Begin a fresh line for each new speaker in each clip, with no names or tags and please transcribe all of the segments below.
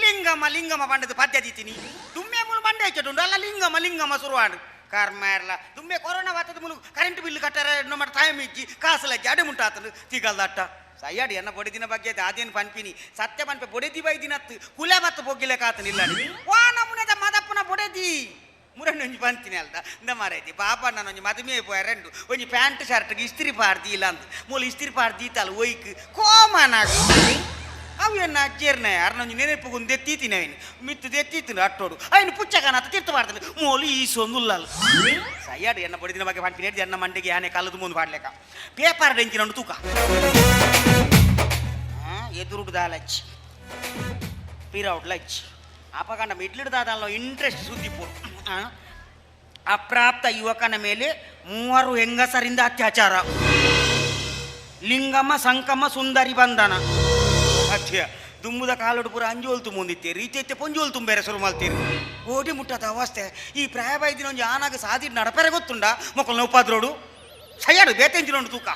ಲಿಂಗಮ್ಮ ಲಿಂಗಮ್ಮ ಬಂಡದ ಪದ್ಯ ದೀತೀನಿ ದುಮ್ಮೆ ಮುಳು ಬಂಡೆ ಹೆಚ್ಚುಂಡು ಅಲ್ಲ ಲಿಂಗಮ್ಮ ಲಿಂಗಮ್ಮ ಶುರುವಾಡು ಕರ್ಮ ಇರಲ್ಲ ದುಮ್ಮೆ ಕೊರೋನಾ ವಾತದ ಮುಳು ಕರೆಂಟ್ ಬಿಲ್ ಕಟ್ಟಾರ ನಮ್ಮ ಟೈಮ್ ಇಜ್ಜಿ ಕಾಸಲಜ್ಜಿ ಅಡೆ ಮುಂಟಾತನು ತಿಗಲ್ದಟ್ಟ ಸಯ್ಯಾಡಿ ಎನ್ನ ಬೊಡೆದಿನ ಬಗ್ಗೆ ಅದೇನು ಪನ್ಪಿನಿ ಸತ್ಯ ಪನ್ಪೆ ಬೊಡೆದಿ ಬೈದಿನತ್ತು ಕುಲೆ ಬತ್ತು ಬೊಗ್ಗಿಲೆ ಕಾತನಿಲ್ಲ ವಾ ನಮೂನೆದ ಮದಪ್ಪನ ಬೊಡೆದಿ ಮುರಣ್ಣೊಂಜಿ ಬಂತೀನಿ ಅಲ್ದ ಇಂದ ಮಾರೈತಿ ಪಾಪ ನಾನೊಂಜಿ ಮದುವೆ ಪೋಯರೆಂಡು ಒಂಜಿ ಪ್ಯಾಂಟ್ ಶರ್ಟ್ಗೆ ಇಸ್ತ್ರಿ ಪಾಡ್ದಿ ಇಲ್ಲ ಅಂದ್ ಮೂಲ ಇಸ್ತ್ರಿ ಪಾಡ್ದಿ ಇತ್ತಲ್ಲ ಒಯ್ಕ್ ಕೋಮನಾಗು ಅವು ಎನ್ನ ಅಜ್ಜೇರ್ನ ಅರ್ನೊಂಜಿ ನೆನಪುಗೊಂದು ಎತ್ತೀತೀನಿ ಅವನು ಮಿತ್ತು ಎತ್ತೀತೀನಿ ಅಟ್ಟೋಡು ಅವನು ಪುಚ್ಚಕನಾತ ತಿರ್ತು ಪಾಡ್ತಾನೆ ಮೋಲು ಈಸೊಂದುಲ್ಲಲ್ಲ ಸಯ್ಯಾಡು ಎನ್ನ ಬಡಿದಿನ ಬಗ್ಗೆ ಪನ್ಪಿನಿ ಎನ್ನ ಮಂಡಿಗೆ ಯಾನೆ ಕಲ್ಲದು ಮುಂದೆ ಪಾಡ್ಲೇಕ ಪೇಪರ್ ಡೆಂಚಿನ ತೂಕ ಎದುರುಡು ದಾಲಚ್ಚಿ ಪಿರೌಡ್ ಲಚ್ಚಿ ಅಪಗಂಡ ಮಿಡ್ಲಿಡ್ ದಾದಲ್ಲ ಇಂಟ್ರೆಸ್ಟ್ ಸುದ್ದಿ ಪೋ ಅಪ್ರಾಪ್ತ ಯುವಕನ ಮೇಲೆ 3 ಹೆಂಗಸರಿಂದ ಅತ್ಯಾಚಾರ ಲಿಂಗಮ್ಮ ಸಂಕಮ್ಮ ಸುಂದರಿ ಬಂಧನ ಅತ್ಯ ದುಮ್ಮುದ ಕಾಲೋಡು ಪೂರ ಅಂಜೋಲ್ ತುಂಬಿತ್ತೇರಿ ಈಚೆ ಪೊಂಜೋಲ್ ತುಂಬೇರೆ ಶುರು ಮಾಡ್ತೀರಿ ಓಡಿ ಮುಟ್ಟದ ಅವಸ್ಥೆ ಈ ಪ್ರಾಯ ಬೈದಿನ ಒಂಜಿ ಆನಾಗ ಸಾದಿ ನಡಪೆರೆ ಗೊತ್ತುಂಡ ಮೊಕ್ಕಲ್ ಉಪಾದ್ರೋಡು ಸಯ್ಯಾಡು ಬೇತೆಂಚಿನೊಂಡು ತೂಕ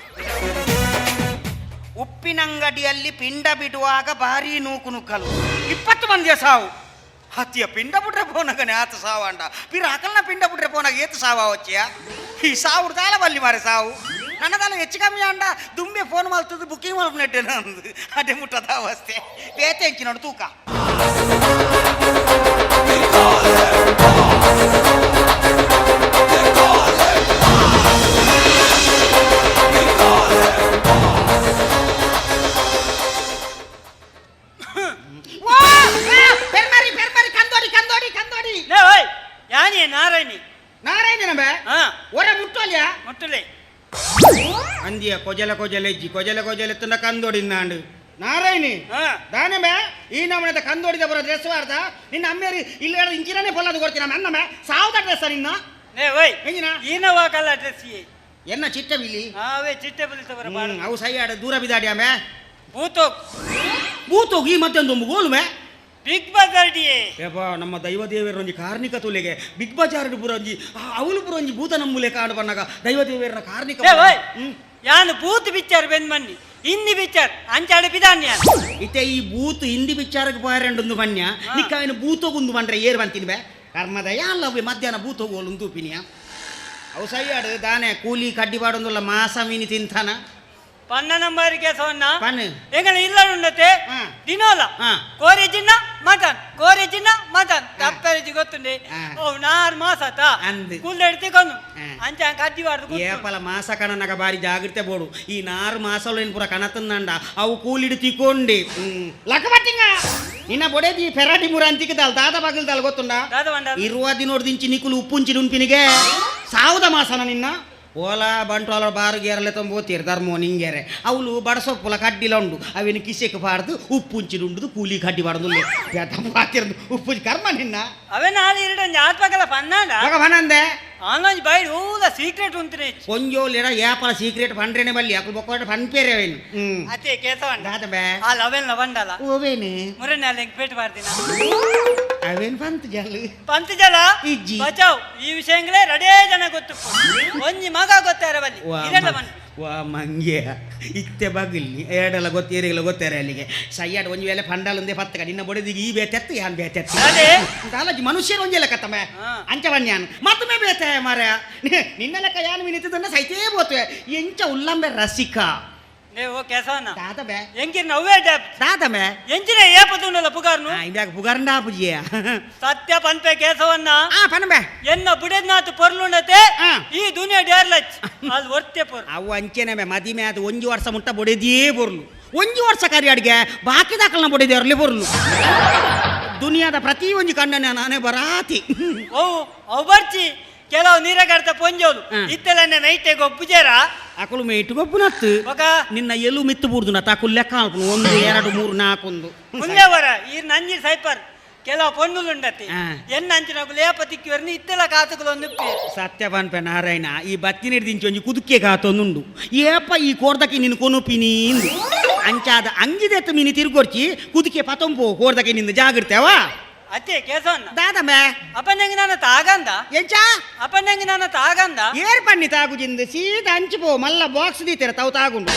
ಉಪ್ಪಿನಂಗಡಿಯಲ್ಲಿ ಪಿಂಡ ಬಿಡುವಾಗ ಭಾರೀ ನೂಕು ನುಗ್ಗಲು 20 ಮಂದಿಯ ಸಾವು ಹತ್ತಿಯ ಪಿಂಡ ಬಿಟ್ರೆ ಪೋನಗನೆ ಆತ ಸಾವು ಅಂಡ ಪಿರ ಅಕಲ್ನ ಪಿಂಡ ಬಿಟ್ರೆ ಪೋನಾಗ ಏತು ಸಾವ ವಚ್ಚಿಯ ಈ ಸಾವು ದಾಲ ಬಲ್ಲಿ ಮಾರೆ ಸಾವು ನನ್ನದಲ್ಲ ಹೆಚ್ಚು ಕಮ್ಮಿ ಅಂಡ ದುಂಬೆ ಫೋನ್ ಮಾಡ್ತದ್ದು ಬುಕ್ಕಿಂಗ್ ಮಾಡ್ಬಿಟ್ಟೆ ನಂದು ಅದೇ ಮುಟ್ಟದ ಅವಸ್ಥೆ ಬೇತೆ ನೋಡು ತೂಕ ಪೆರ್ಮರಿ ಪೆರ್ಮರಿ ಕಂದೋಡಿ ಕಂದೋಡಿ ಕಂದೋಡಿ
ಯಾನಿ ನಾರಾಯಣಿ
ನಾರಾಯಣನ ಬೇ ಒರ ಮುಟ್ಟೋಲ್ಯಾ
ಮುಟ್ಟಲೆ
ಅಂದಿಯ ಕೊಜಲ ಕೊಜಲ ಇಜ್ಜಿ ಕೊಜಲ ಕೊಜಲ ಎತ್ತುಂಡ ಕಂದೋಡಿ ನಾಂಡು ನಾರಾಯಣಿ ದಾನೆ ಬೇ ಈ ನಮ್ಮನೆ ಕಂದೋಡಿದ ಬರೋ ಡ್ರೆಸ್ ವಾರ್ದ ನಿನ್ನ ಅಮ್ಮೇರಿ ಇಲ್ಲ ಇಂಚಿನೇ ಪೊಲ್ಲದು ಕೊಡ್ತೀನಿ ನಮ್ಮ ಅನ್ನ ಸಾವುದ ಡ್ರೆಸ್ ನಿನ್ನ ಎಂಜಿನ
ಈನವಾ ಕಲ್ಲ ಡ್ರೆಸ್
ಎನ್ನ ಚಿಟ್ಟ ಬಿಲಿ
ಅವೇ ಚಿಟ್ಟೆ ಬಿಲಿ ತವರ
ಅವು ಸೈಯಾಡ ದೂರ ಬಿದಾಡಿ ಆಮೆ
ಭೂತೋಗ್
ಭೂತೋಗ್ ಈ ಮತ್ತೊಂದು ಗೋಲು ಮೇ
ಬಿಗ್ ಬಜಾರ್ ಡಿಯೇ
ಏಪಾ ನಮ್ಮ ದೈವ ದೇವರ ಒಂಜಿ ಕಾರ್ಣಿಕ ತುಲೆಗೆ ಬಿಗ್ ಬಜಾರ್ ಪುರಂಜಿ ಅವಳು ಪುರಂಜಿ ಭೂತ ನಮ್ಮೂಲೆ ಕಾಡು ಬನ್ನಾಗ ದೈವ ದೇವರ ಕಾರ್ಣಿಕ
ಯಾನು ಭೂತ್ ಬಿಚ್ಚಾರ್ ಬೆನ್ ಮನ್ನಿ ಹಿಂದಿ ಬಿಚ್ಚಾರ್ ಅಂಚಾಡು ಬಿದಾನ್ಯ
ಇತ್ತೆ ಈ ಭೂತ್ ಹಿಂದಿ ಬಿಚ್ಚಾರಕ್ಕೆ ಪಾರಂಡೊಂದು ಬನ್ಯ ನಿಕ್ಕಾಯನ ಭೂತೋಗುಂದು ಬಂದ್ರೆ ಏರ್ ಬಂತೀನಿ ಬೇ ಕರ್ಮದ ಯಾಲ್ಲವೇ ಮಧ್ಯಾಹ್ನ ಭೂತೋಗೋಲು ತೂಪಿನಿಯ ಅವು ಸೈಯಾಡು ದಾನೆ ಕೂಲಿ ಕಡ್ಡಿ ಬಾಡೊಂದುಲ್ಲ ಮಾಸ ಮೀನಿ ತಿಂತಾನ
ಪನ್ನ ನಂಬರ್ ಕೇಸವನ್ನ
ಪನ್
ಎಂಗಲ ಇಲ್ಲ ಉಂಡತೆ ದಿನೋಲ ಕೋರಿ ಜಿನ್ನ ಮಟನ್ ಕೋರಿ ಜಿನ್ನ ಮಟನ್ ತಪ್ಪರಿಜಿ ಗೊತ್ತುಂಡೆ ಓ ನಾರ್ ಮಾಸತ ಕೂಲ್ ಎಡ್ತಿಕೊಂಡು ಅಂಚ ಕಡ್ಡಿ ಬಾರ್ದು
ಏಪಲ ಮಾಸ ಕಣನಗ ಬಾರಿ ಜಾಗ್ರತೆ ಬೋಡು ಈ ನಾರು ಮಾಸಲು ಏನು ಪೂರ ಕಣತಂದಂಡ ಅವು ಕೂಲಿಡು ತಿಕೊಂಡಿ ಲಕ್ಕಬಟ್ಟಿಂಗ ನಿನ್ನ ಬೊಡೆದಿ ಫೆರಾಟಿ ಮುರ ಅಂತಿಕ್ಕದಲ್ ದಾದ ಬಾಗಿಲ್ದಲ್ ಗೊತ್ತುಂಡ ಇರುವ ದಿನೋಡ್ದಿಂಚಿ ನಿಕುಲು ಉಪ್ಪುಂಚಿ ಉಂಪಿನಿಗೆ ಸಾವುದ ಮಾಸನ ನಿನ್ನ ಓಲಾ ಬಂಟ್ವಾಲ ಬಾರು ಗೇರಲೆ ತೊಂಬೋತೀರ್ ಧರ್ಮೋ ನಿಂಗೆರೆ ಅವಳು ಬಡಸೊಪ್ಪುಲ ಕಡ್ಡಿಲ ಉಂಡು ಅವಿನ ಕಿಸೆಕ್ ಪಾಡ್ದು ಉಪ್ಪುಂಚಿನ ಉಂಡುದು ಕೂಲಿ ಕಡ್ಡಿ ಬಾರ್ದು ಪಾತಿರ್ದು ಉಪ್ಪುಂಚಿ ಕರ್ಮ ನಿನ್ನ
ಅವೇ ನಾಳೆ ಎರಡು ಆತ್ಮಕಲ ಪನ್ನಾಂಡ
ಪನ್ನಂದೆ
ಆನೊಂಜಿ ಬೈಡ್ ಊಲ ಸೀಕ್ರೆಟ್ ಉಂತಿನ
ಒಂಜೋಲಿರ ಏಪಲ ಸೀಕ್ರೆಟ್ ಪಂಡ್ರೇನೆ ಬಲ್ಲಿ ಅಕುಲು ಬೊಕ್ಕೋಟ ಪನ್ಪೇರೆ ಅವೇನು
ಅತ್ತೆ ಕೇಸವಣ್ಣ
ದಾದ ಬೇ
ಆ ಲವೆನ್ ಲವಂಡಲ
ಓವೇನು
ಮುರಣ್ಣ ಎಂಕ್ ಪೇಟ್ ಮಾಡ್ದಿನ
ಅವೇನು ಪಂತ್ ಜಲ್
ಪಂತ್ ಜಲ
ಇಜ್ಜಿ
ಬಚಾವ್ ಈ ವಿಷಯಗಳೇ ರಡೇ ಜನ ಗೊತ್ತು ಒಂಜಿ ಮಗ ಗೊತ್ತಾರ ಬಲ್ಲಿ ಇರಲ್ಲ ಬನ್ನಿ
ವಾ ಮಂಗೆ ಇತ್ತೆ ಬಗ್ಲಿ ಏಡಲ ಗೊತ್ತೇರಿಗಲ ಗೊತ್ತೇರೆ ಅಲ್ಲಿಗೆ ಸಯ್ಯಾಡ ಒಂಜಿ ವೇಳೆ ಪಂಡಲಂದೇ ಪತ್ತಕ ನಿನ್ನ ಬೊಡೆದಿಗೆ ಈ ಬೇತೆತ್ತು ಯಾನ್ ಬೇತೆತ್ತು ಅಲ್ಲಜಿ ಮನುಷ್ಯರು ಒಂಜಿ ಲೆಕ್ಕ ತಮ್ಮ ಅಂಚ ಬನ್ಯಾನ್ ಮತ್ತೊಮ್ಮೆ ಬೇತೆ ಮಾರ ನಿನ್ನ ಲೆಕ್ಕ ಯಾನು ಮಿನಿತದನ್ನ ಸೈತೇ ಬೋತ್ವೆ ಎಂಚ ಉಲ್ಲಂಬೆ ರಸಿಕ
ಓ ಕೇಸವಣ್ಣ
ದಾದ ಬೇ
ಎಂಕಿನ ಅವ್ವೇ ಡ್ಯಾಬ್
ದಾದ ಮೇ
ಎಂಚಿನ ಏಪದುಂಡಲ ಪುಗಾರ್ನು
ಇಂಬ್ಯಾಗ ಪುಗಾರಂಡ ಆಪುಜಿಯ
ಸತ್ಯ ಪನ್ಪೆ ಕೇಸವಣ್ಣ
ಆ ಪನ್ಬೆ
ಎನ್ನ ಬುಡೆದ್ನಾತು ಪೊರ್ಲುಂಡತೆ ಈ ದುನಿಯಾ ಡೇರ್ಲಚ್ ಅದು ಒರ್ತೆ ಪೊರ್
ಅವು ಅಂಚೆನೆ ಮೇ ಮದಿಮೆ ಅದು ಒಂಜಿ ವರ್ಷ ಮುಟ್ಟ ಬೊಡೆದಿಯೇ ಬೊರ್ಲು ಒಂಜಿ ವರ್ಷ ಕರಿ ಅಡಿಗೆ ಬಾಕಿ ದಾಖಲ್ನ ಬೊಡೆದಿ ಅರ್ಲಿ ಬೊರ್ಲು ದುನಿಯಾದ ಪ್ರತಿ ಒಂಜಿ ಕಣ್ಣನೆ ನಾನೇ ಬರಾತಿ
ಓ ಅವು ಬರ್ಚಿ ಕೆಲವು ನೀರಗಡ್ತ ಪೊಂಜೋಲು ಇತ್ತೆಲನ್ನೆ ನೈಟೆ ಗೊಬ್ಬುಜೇರ
ಅಕಲು ಮೇಟು ಗೊಬ್ಬುನತ್ತು ನಿನ್ನ ಎಲು ಮಿತ್ತು ಬೂರ್ದು ನತ್ತ ಅಕುಲು ಲೆಕ್ಕ ಹಾಲ್ಪುನು 1 2 3 4 1
ಮುಂದೆವರ ಈ ನಂಜಿ ಸೈಪರ್ ಕೆಲವು ಪೊಣ್ಣುಲುಂಡತಿ ಎನ್ನ ಅಂಚಿನ ಲೇಪ ತಿಕ್ಕಿವರ್ನಿ ಇತ್ತೆಲ ಕಾತುಕುಲು ಒಂದು
ಸತ್ಯ ಪನ್ಪೆ ನಾರಾಯಣ ಈ ಬತ್ತಿ ದಿಂಚಿ ಒಂಜಿ ಕುದುಕೆ ಕಾತೊಂದುಂಡು ಏಪ ಈ ಕೋರ್ದಕ್ಕೆ ನಿನ್ನ ಕೊನುಪಿನಿ ಅಂಚಾದ ಅಂಗಿದೆತ್ತ ಮೀನಿ ತಿರುಗೊರ್ಚಿ ಕುದುಕೆ ಪತೊಂಪು ಕೋರ್ದಕ್ಕೆ ನಿಂದ ಜಾಗಿರ್ತೇವಾ
ಅತ್ತೆ ಕೇಸವಣ್ಣ
ದಾದಮ್ಮ
ಅಪ್ಪನಂಗೆ ನಾನು ತಾಗಂದ
ಎಂಚ
ಅಪ್ಪನಂಗೆ ನಾನು ತಾಗಂದ
ಏರ್ ಪನ್ನಿ ತಾಗುಜಿಂದ ಸೀದಾ ಅಂಚಿಪೋ ಮಲ್ಲ ಬಾಕ್ಸ್ ದೀತೀರ ತಾವು ತಾಗುಂಡು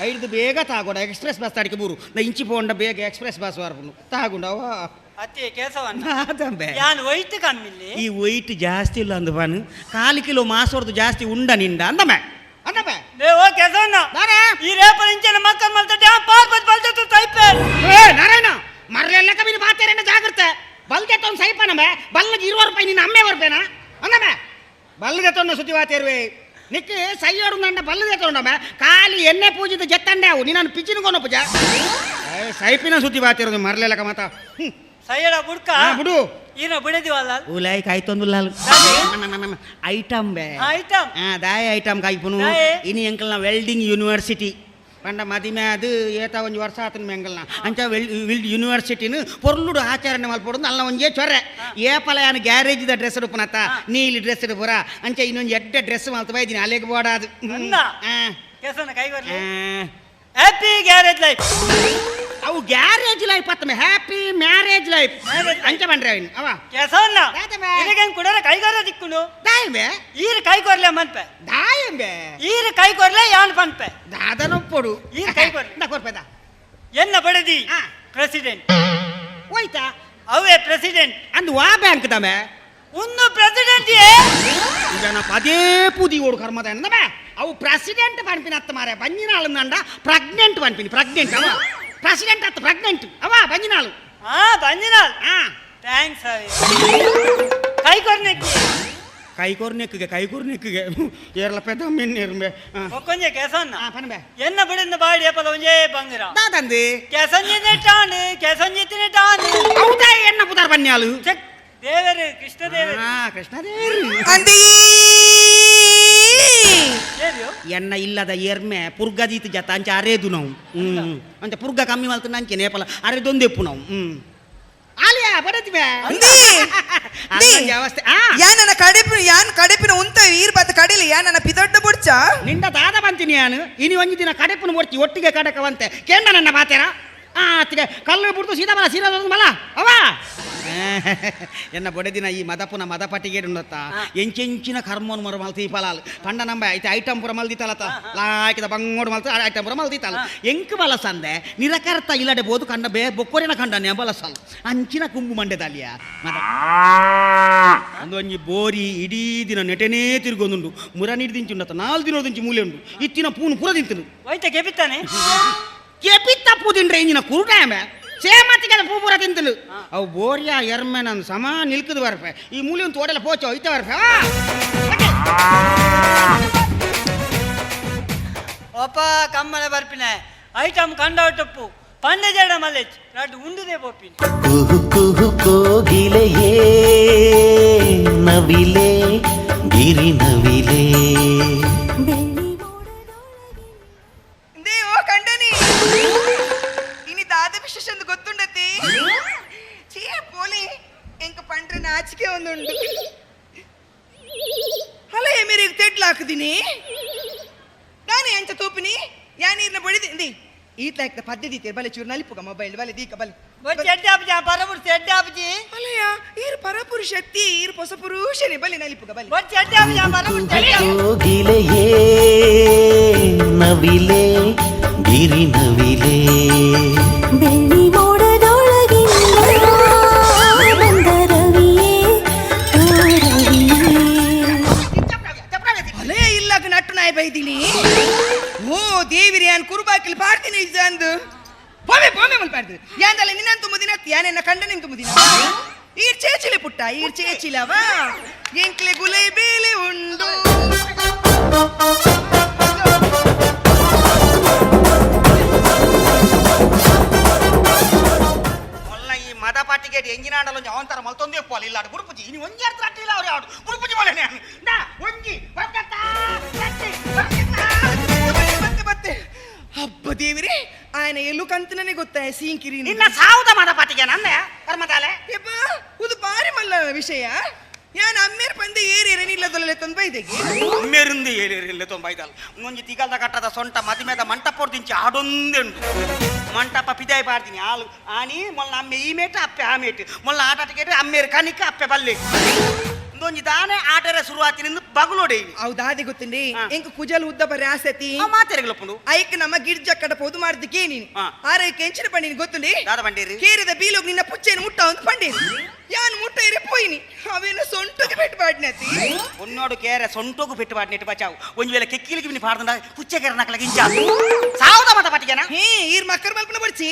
ಐದು ಬೇಗ ತಾಗೋಡ ಎಕ್ಸ್ಪ್ರೆಸ್ ಬಸ್ ತಡಿಕೆ ಬೂರು ನಾ ಇಂಚಿ ಪೋಂಡ ಬೇಗ ಎಕ್ಸ್ಪ್ರೆಸ್ ಬಸ್ ವಾರ್ಪುನು ತಾಗುಂಡವ.
ಅತ್ತೆ ಕೇಸವನ್ನ.
ಅದಂಬೆ.
ಯಾನ್ ವೈಟ್ ಕಮ್ಮಿಲ್ಲಿ.
ಈ ವೈಟ್ ಜಾಸ್ತಿ ಇಲ್ಲ ಅಂದ ಬಾನು ಕಾಲು ಕಿಲೋ ಮಾಸೋರ್ದು ಜಾಸ್ತಿ ಉಂಡ ನಿಂಡ ಅಂದಮೆ ಅಂದಮೆ.
ಓ ಕೇಸವನ್ನ.
ದಾರೆ?
ಈ ರೇಪರ್ ಇಂಚಿನ ಮಕ್ಕಳ ಮಲ್ತ ಡ್ಯಾಮ್ ಪಾರ್ಬತ್ ಬಲ್ತ ತೈಪೆ.
ಏ ನಾರಾಯಣ ಮರ್ಲೆಲ್ಲ ಕಬಿನ ಬಾತೇರೇನ ಜಾಗ್ರತೆ ಬಲ್ದೆ ತೊಂದು ಸೈಪನಮೆ ಬಲ್ಲಗೆ 20 ರೂಪಾಯಿ ನಿನ್ನ ಅಮ್ಮೆ ಬರ್ಬೇನಾ ಅಂದಮೆ ಬಲ್ಲದೆ ತೊಂದು ಸುದ್ದಿ ಬಾತೇರುವೆ ನಿಕ್ಕೆ ಸೈಯೋಡು ನಂಡ ಬಲ್ಲದೆ ತೊಂಡಮೆ ಖಾಲಿ ಎಣ್ಣೆ ಪೂಜಿದ ಜತ್ತಂಡೆ ಅವು ನಿನ್ನನ್ನು ಪಿಚಿನ ಪೂಜ ಸೈಪಿನ ಸುದ್ದಿ ಬಾತಿರೋದು ಮರ್ಲೆಲ್ಲ ಕಮತ.
ಸೈಯಡ ಬುಡ್ಕ.
ಬಿಡು.
ಈನ ಬಿಡದಿವಲ್ಲ.
ಉಲಾಯ್ ಕಾಯ್ತೊಂದುಲ್ಲ ಐಟಮ್ ಬೇ.
ಐಟಮ್.
ದಾಯ ಐಟಮ್ ಕಾಯ್ಪುನು.
ದಾಯೆ?
ಇನಿ ಎಂಕಲ್ನ ವೆಲ್ಡಿಂಗ್ ಯೂನಿವರ್ಸಿಟಿ ಪಂಡ ಮದಿಮೆ ಅದು ಏತ ಒಂಜಿ ವರ್ಷ ಆತನ ಮೆಂಗಲ್ನ ಅಂಚ ವೆಲ್ ಯೂನಿವರ್ಸಿಟಿನ ಪೊರ್ಲುಡು ಆಚರಣೆ ಮಲ್ಪೊಡು ಅಲ್ಲ ಒಂಜೇ ಚೊರ್ರೆ ಏಪಲ ಯಾನು ಗ್ಯಾರೇಜ್ the dress ಉಡುಪನತ್ತ ನೀಲಿ ಡ್ರೆಸ್ ಪೂರ ಅಂಚ ಇನ್ನೊಂದು ಎಡ್ಡೆ ಡ್ರೆಸ್ ಮಲ್ತ ಬೈದಿನಿ ಅಲೆಗ್ ಬೋಡಾದು.
ಅಂದ? ಕೇಸವನ್ನ ಕೈ ಬರ್ಲಿ. Happy garage life.
ಅವು ಗ್ಯಾರೇಜ್ ಲೈಫ್ ಅತ್ತಮೆ happy marriage life.
Marriage life.
ಅಂಚ ಬಂಡ್ರೆ ಅವನು ಅವ
ಕೇಸವನ್ನ.
ದಾದಮೆ.
ಇದಕ್ಕೆ ಕುಡರ ಕೈಗಾರ ದಿಕ್ಕುಂಡು.
ದಾಯಂಬೆ.
ಈರ್ ಕೈ ಕೊರ್ಲೆ ಮನ್ಪೆ.
ದಾಯಂಬೆ.
ಈರ್ ಕೈ ಕೊರ್ಲೆ ಯಾನ್ ಪನ್ಪೆ.
ದಾದನೊಪ್ಪೊಡು.
ಈರ್ ಕೈ ಕೊರ್ಲೆ.
ನಾ ಕೊರ್ಪೆದ.
ಎನ್ನ ಬಡದಿ. ಪ್ರೆಸಿಡೆಂಟ್.
ಹೋಯ್ತಾ.
ಅವೇ ಪ್ರೆಸಿಡೆಂಟ್.
ಅಂದು ವಾ ಬ್ಯಾಂಕ್ ದಮೆ.
ಒಂದು ಪ್ರೆಸಿಡೆಂಟ್.
ಈಗ ನಾ ಪದೇ ಪೂದಿ ಓಡು ಕರ್ಮದ ಅಂದಮೆ ಅವು ಪ್ರೆಸಿಡೆಂಟ್ ಪನ್ಪಿನ ಅತ್ತ ಮಾರೆ ಬಂಜಿನಾಳು ನಂಡ ಪ್ರೆಗ್ನೆಂಟ್ ಪನ್ಪಿನಿ ಪ್ರೆಗ್ನೆಂಟ್ ಅವ ಪ್ರೆಸಿಡೆಂಟ್ ಅತ್ತ ಪ್ರೆಗ್ನೆಂಟ್ ಅವ ಬಂಜಿನಾಳು.
ಹಾ ಬಂಜಿನಾಳ್. Thanks ಅವಿ ಕೈ ಕೊರ್ನೆಕ್ಕಿ.
ಕೈ ಕೊರ್ನೆಕ್ಕಿಗೆ ಕೈ ಕೊರ್ನೆಕ್ಕಿಗೆ ಏರ್ಲ ಪೆದ ಮಿನ್ನಿರ್ಬೆ.
ಒಕ್ಕೊಂಜೆ ಕೇಸವನ್ನ.
ಪನ್ಬೆ.
ಎನ್ನ ಬಡಿಂದ ಬಾಡಿ ಏಪಲ ಒಂಜೇ ಬಂಗಿರ.
ದಾದಂದಿ.
ಕೆಸಂಜಿನ ಟಾಣ್ ಕೆಸಂಜಿತಿನ ಟಾಣ್.
ಹೌದಾ ಎನ್ನ ಪುದಾರ್ ಬನ್ಯಾಲು.
ಚೆಕ್ ದೇವರು ಕೃಷ್ಣ ದೇವರು.
ಕೃಷ್ಣ ದೇವರು.
ಅಂದಿ.
ಏರ್ಯೋ?
ಎನ್ನ ಇಲ್ಲದ ಎರ್ಮೆ ಪುರ್ಗದೀತ ಜತ ಅಂಚ ಅರೇದು ನಾವು ಅಂಚ ಪುರ್ಗ ಕಮ್ಮಿ ಮಲ್ತು ನಂಚೆ ನೇಪಲ ಅರೇದೊಂದೆಪ್ಪು ನಾವು ಆಲಿಯಾ ಬಡತಿಬೆ.
ಅಂದಿ.
ಅದೊಂದು ಅವಸ್ಥೆ ಆ.
ಯಾನನ ಕಡೆಪಿನ ಯಾನ್ ಕಡೆಪಿನ ಉಂತ ಈರ್ ಬತ್ತ ಕಡಿಲಿ ಯಾನನ ಪಿದೊಡ್ಡ ಬುಡ್ಚ.
ನಿಂಡ ದಾದ ಬಂತೀನಿ ಯಾನು ಇನಿ ಒಂಜಿ ದಿನ ಕಡೆಪುನ ಒಟ್ಟಿ ಒಟ್ಟಿಗೆ ಕಡಕವಂತೆ ಕೇಂದ್ರ ನನ್ನ ಬಾತೇರ ಆ ಅತ್ತಿಗೆ ಕಲ್ಲು ಬಿಡ್ತು ಸೀದಾ ಬಲ ಸೀದಾ ಬಲ ಅವ ಎನ್ನ ಬೊಡೆದಿನ ಈ ಮದಪುನ ಮದಪಟ್ಟಿಗೆ ಉಂಡತ್ತ ಎಂಚೆಂಚಿನ ಕರ್ಮನ್ ಮರ ಮಲ್ತಿ ಫಲಾಲ್ ಪಂಡ ನಂಬ ಐತೆ ಐಟಮ್ ಪುರ ಮಲ್ದಿತ್ತಲತ ಲಾಕಿದ ಬಂಗೋಡು ಮಲ್ತ ಐಟಮ್ ಪುರ ಮಲ್ದಿತ್ತಲ್ಲ ಎಂಕ್ ಬಲಸಂದೆ ನಿರಕರ್ತ ಇಲ್ಲಡೆ ಬೋದು ಕಂಡ ಬೇ ಬೊಕ್ಕೊರಿನ ಕಂಡನೆ ಬಲಸಲ್ ಅಂಚಿನ ಕುಂಬು ಮಂಡೆದಾಲಿಯ ಮದ ಅಂದು ಒಂಜಿ ಬೋರಿ ಇಡೀ ದಿನ ನೆಟೆನೇ ತಿರುಗೊಂದುಂಡು ಮುರ ನೀರು ದಿಂಚುಂಡತ್ತ 4 ದಿನ ದಿಂಚು ಮೂಲೆ ಉಂಡು ಇತ್ತಿನ ಪೂನು ಪೂರ ತಿಂತನು.
ಹೋಯ್ತ ಕೆಪಿತ್ತಾನೆ.
ಕೆಪಿತ್ತ ಪೂ ತಿಂಡ್ರೆ ಇಂಜಿನ ಕುರುಟಾಮೆ ಸೇಮತ್ತಿಗೆ ಪೂ ಪೂರ ತಿಂತನು ಅವು ಬೋರಿಯ ಎರ್ಮೆ ನಾನು ಸಮ ನಿಲ್ಕದು ಬರ್ಪೆ ಈ ಮೂಲೆ ಒಂದು ತೋಡೆಲ್ಲ ಪೋಚೋ ಐತೆ ಬರ್ಪೆ.
ಒಪ್ಪ ಕಮ್ಮಲ ಬರ್ಪಿನ ಐಟಮ್ ಕಂಡವಟಪ್ಪು ಪಂಡ ಜಡ ಮಲ್ಲೆಚ್ ರಡ್ಡು ಉಂಡುದೇ ಪೋಪಿನ.
ಕುಹು ಕುಹು ಕೋಗಿಲೆಯೇ ನವಿಲೆ ಗಿರಿ ನವಿಲೆ.
ಇಂದೇ ಓ ಕಂಡನಿ ಇನಿ ದಾದ ವಿಶೇಷ ಅಂದ್ ಗೊತ್ತುಂಡತಿ ಚೀ ಪೋಲಿ ಎಂಕ ಪಂಡ್ರೆ ನಾಚಿಕೆ ಒಂದುಂಡು ಹಲ ಮೇರೆಗೆ ತೆಡ್ಲಾಕದಿನಿ ನಾನೇ ಅಂಚ ತೋಪಿನಿ ಯಾನೀರ್ನ ಬಡಿದೆ ಇಂದಿ ಈತ್ಲಾಕ್ತ ಪದ್ಧತಿ ಬಲೆ ಚೂರು ನಲಿಪುಗ ಮೊಬೈಲ್ ಬಲೆ ದೀಕ ಬಲೆ.
ಚೆಡ್ಡೆ ಆಪುಜಿ ಪರಪುರು ಚೆಡ್ಡೆ ಆಪುಜಿ.
ಅಲಯ್ಯ ಈರ್ ಪರಪುರುಷ ಅತ್ತಿ ಈರ್ ಪೊಸ ಪುರುಷನೇ ಬಲೆ ನಲಿಪುಗ ಬಲೆ.
ಚೆಡ್ಡೆ ಆಪುಜಿ ಪರಪುರು ಚೆಡ್ಡೆ ಆಪುಜಿ.
ಕೋಗಿಲೆಯೇ ನವಿಲೆ ಗಿರಿ ನವಿಲೆ.
ಬೆಳ್ಳಿ ಮೋಡದೊಳಗಿಂದ ಬಂದ ರವಿಯೇ ಓ ರವಿಯೇ.
ಅಲೇ ಇಲ್ಲಾಗ ನಟ್ಟು ನಾಯಿ ಬೈದಿನಿ ಓ ದೇವಿರಿ ಯಾನ್ ಕುರುಬಾಕಿಲ್ ಪಾಡ್ತೀನಿ ಇಜ್ಜ ಅಂದು ಪೋಮೆ ಪೋಮೆ ಮುಲ್ ಪಾಡ್ತೀನಿ ಯಾಂದಲ್ಲ ನಿನ್ನನ್ ತುಂಬುದಿನ ಯಾನೆನ್ನ ಕಂಡ ನಿನ್ ತುಂಬುದಿನ ಈರ್ ಚೇಚಿಲೆ ಪುಟ್ಟ ಈರ್ ಚೇಚಿಲವಾ ಎಂಕ್ಲೆ ಗುಲೈ ಬೇಲೆ ಉಂಡು.
ಮೊಲ್ಲ ಈ ಮದಪಾಟಿಗೆ ಎಂಜಿನಾಡಲು ಅವಂತರ ಮಲ್ತೊಂದೇ ಪೋಲ ಇಲ್ಲ ಗುರುಪುಜಿ ಇನಿ ಒಂಜಿ ಅರ್ಥ ಅಟ್ಟಿಲ್ಲ ಅವ್ರು ಯಾವ್ದು ಗುರುಪುಜಿ ಮೊಲೆ ನಾನು ನಾ ಒಂಜಿ ಬರ್ಕತ್ತಾ, ಬರ್ತಿ, ಬರ್ಕತ್ತಾ.
ಮತ್ತೆ ಮತ್ತೆ ಮತ್ತೆ ಹಬ್ಬ ದೇವಿರಿ ಆಯನ ಎಲ್ಲೂ ಕಂತನೇ ಗೊತ್ತಾಯ ಸೀಂಕಿರಿ
ನಿನ್ನ ಸಾವುದ ಮದಪಾಟಿಗೆ ನಂದ ಕರ್ಮದಾಲೆ.
ಯಪ್ಪ ಇದು ಬಾರಿ ಮಲ್ಲ ವಿಷಯ ಯಾನ್ ಅಮ್ಮೇರ್ ಪಂದೆ ಏರಿಯರೆ ನಿಲ್ಲದೊಲ್ಲೆ ತಂದು ಬೈದೆಗೆ.
ಅಮ್ಮೇರಿಂದ ಏರಿಲ್ಲ ತೊಂಬೈದಲ್ಲ ಒಂಜಿ ತಿಗಲ್ದ ಕಟ್ಟದ ಸೊಂಟ ಮದಿಮೆದ ಮಂಟಪೋರ್ ದಿಂಚಿ ಆಡೊಂದುಂಡು ಮಂಟಪ ಪಿದಾಯಿ ಪಾಡ್ತೀನಿ ಆಲು ಆನಿ ಮೊಲ್ಲ ಅಮ್ಮೆ ಈ ಮೇಟ ಅಪ್ಪೆ ಆ ಮೇಟ್ ಮೊಲ್ಲ ಆಟ ಟಿಕೆಟ್ ಅಮ್ಮೇರು ಕನಿಕ ಅಪ್ಪೆ ಬಲ್ಲೆ. ಒಂಜಿ ದಾನೆ ಆಟರೆ ಶುರುವಾತಿನಿಂದ ಬಗುಲೋಡೆ.
ಹೌದಾದಿ ಗೊತ್ತುಂಡಿ, ಎಂಕ್ ಕುಜಲ್ ಉದ್ದ ಬರೆ ಆಸತಿ.
ಮಾತೆರೆಗ್ಲಪ್ಪುಂಡು.
ಐಕ್ ನಮ್ಮ ಗಿರ್ಜಕ್ಕಡ ಪೋದು ಮಾಡ್ದು ಕೇನಿನಿ. ಆರೈಕೆ ಎಂಚಿನ ಪಂಡಿನಿ ಗೊತ್ತುಂಡಿ?
ದಾದ ಪಂಡೇರಿ?
ಕೇರಿದ ಬೀಲೋಗ್ ನಿನ್ನ ಪುಚ್ಚೆನು ಮುಟ್ಟ ಒಂದು ಪಂಡೇರಿ. ಯಾನ್ ಮುಟ್ಟ ಇರೆ ಪೋಯಿನಿ, ಅವೇನ ಸೊಂಟಕ್ಕೆ ಪೆಟ್ಟು ಪಾಡ್ನತಿ.
ಒನ್ನೋಡು ಕೇರೆ ಸೊಂಟೋಗು ಪೆಟ್ಟು ಪಾಡ್ನೆಟ್ಟು ಬಚಾವು. ಒಂಜಿ ವೇಳೆ ಕೆಕ್ಕಿಲಿಗೆ ಮಿನಿ ಪಾಡ್ದಂಡ ಪುಚ್ಚೆ ಕೇರ ನಕಲಗೆ ಇಂಚ ಸಾವುದ ಮತ ಪಟ್ಟಿಗೆನ.
ಹೇ, ಈರ್ ಮಕ್ಕರ್ ಮಲ್ಪನ ಬಡ್ಚಿ.